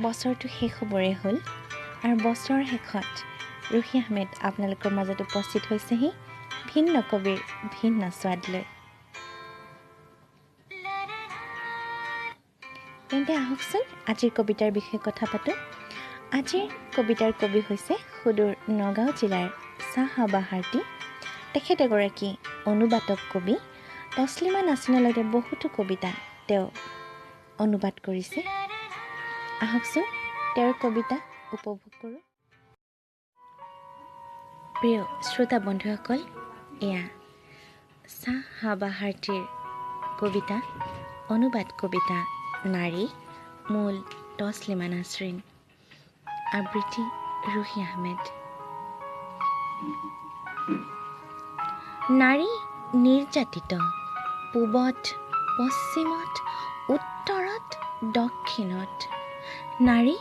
বছৰটো শেষ হ'বৰে হ'ল আৰু বছৰৰ শেষত ৰুহি আহমেদ আপোনালোকৰ মাজত উপস্থিত হৈছেহি ভিন্ন কবিৰ ভিন্ন স্বাদ লৈ। তেন্তে আহকচোন আজিৰ কবিতাৰ বিষয়ে কথা পাতোঁ। আজিৰ কবিতাৰ কবি হৈছে সুদূৰ নগাঁও জিলাৰ চাহাবা হাৰ্টি। তেখেত এগৰাকী অনুবাদক কবি। তছলিমা নাছৰিনৰ লগতে বহুতো কবিতা তেওঁ অনুবাদ কৰিছে। আহকচোন তেওঁৰ কবিতা উপভোগ কৰোঁ। প্ৰিয় শ্ৰোতা বন্ধুসকল, এয়া চাহাবা হাৰ্টিৰ কবিতা, অনুবাদ কবিতা নাৰী, মূল তছলিমা নাছৰিন, আবৃত্তি ৰুহি আহমেদ। নাৰী নিৰ্যাতিত, পূবত, পশ্চিমত, উত্তৰত, দক্ষিণত। নাৰী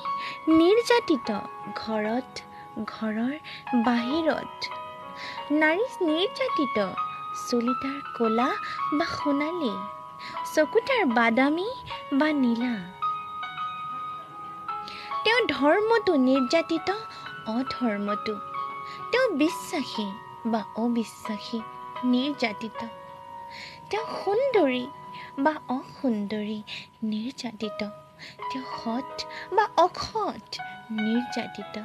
নিৰ্যাতিত, ঘৰত, ঘৰৰ বাহিৰত। নাৰী নিৰ্যাতিত, চুলি তাৰ ক'লা বা সোণালী, চকু তাৰ বাদামী বা নীলা। তেওঁ ধৰ্মটো নিৰ্যাতিত, অধৰ্মটো। তেওঁ বিশ্বাসী বা অবিশ্বাসী, নিৰ্যাতিত। তেওঁ সুন্দৰী বা অসুন্দৰী, নিৰ্যাতিত। তেওঁ সৎ বা অসৎ, নিৰ্যাতিত।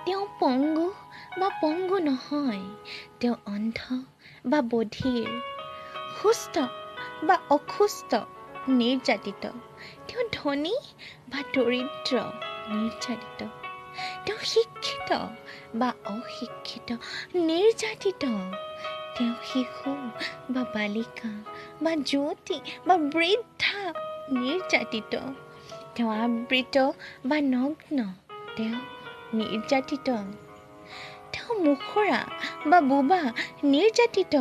তেওঁ পংগু বা পংগু নহয়, তেওঁ অন্ধ বা বধিৰ, সুস্থ বা অসুস্থ, নিৰ্যাতিত। তেওঁ ধনী বা দৰিদ্ৰ, নিৰ্যাতিত। তেওঁ শিক্ষিত বা অশিক্ষিত, নিৰ্যাতিত। তেওঁ শিশু বা বালিকা বা যুৱতী বা বৃদ্ধা, নিৰ্যাতিত। তেওঁ আবৃত বা নগ্ন, তেওঁ নিৰ্যাতিত। তেওঁ মুখৰা বা বোবা, নিৰ্যাতিত।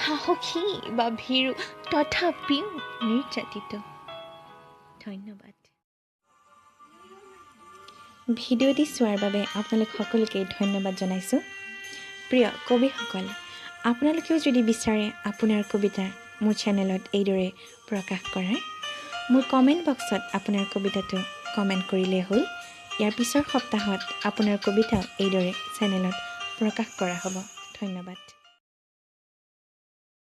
সাহসী বা ভীৰু, তথাপিও নিৰ্যাতিত। ধন্যবাদ। ভিডিঅ'টি চোৱাৰ বাবে আপোনালোক সকলোকে ধন্যবাদ জনাইছোঁ। প্ৰিয় কবিসকল, আপোনালোকেও যদি বিচাৰে আপোনাৰ কবিতা মোৰ চেনেলত এইদৰে প্ৰকাশ কৰাৰ, মোৰ কমেণ্ট বক্সত আপোনাৰ কবিতাটো কমেণ্ট কৰিলেই হ'ল। ইয়াৰ পিছৰ সপ্তাহত আপোনাৰ কবিতাও এইদৰে চেনেলত প্ৰকাশ কৰা হ'ব। ধন্যবাদ।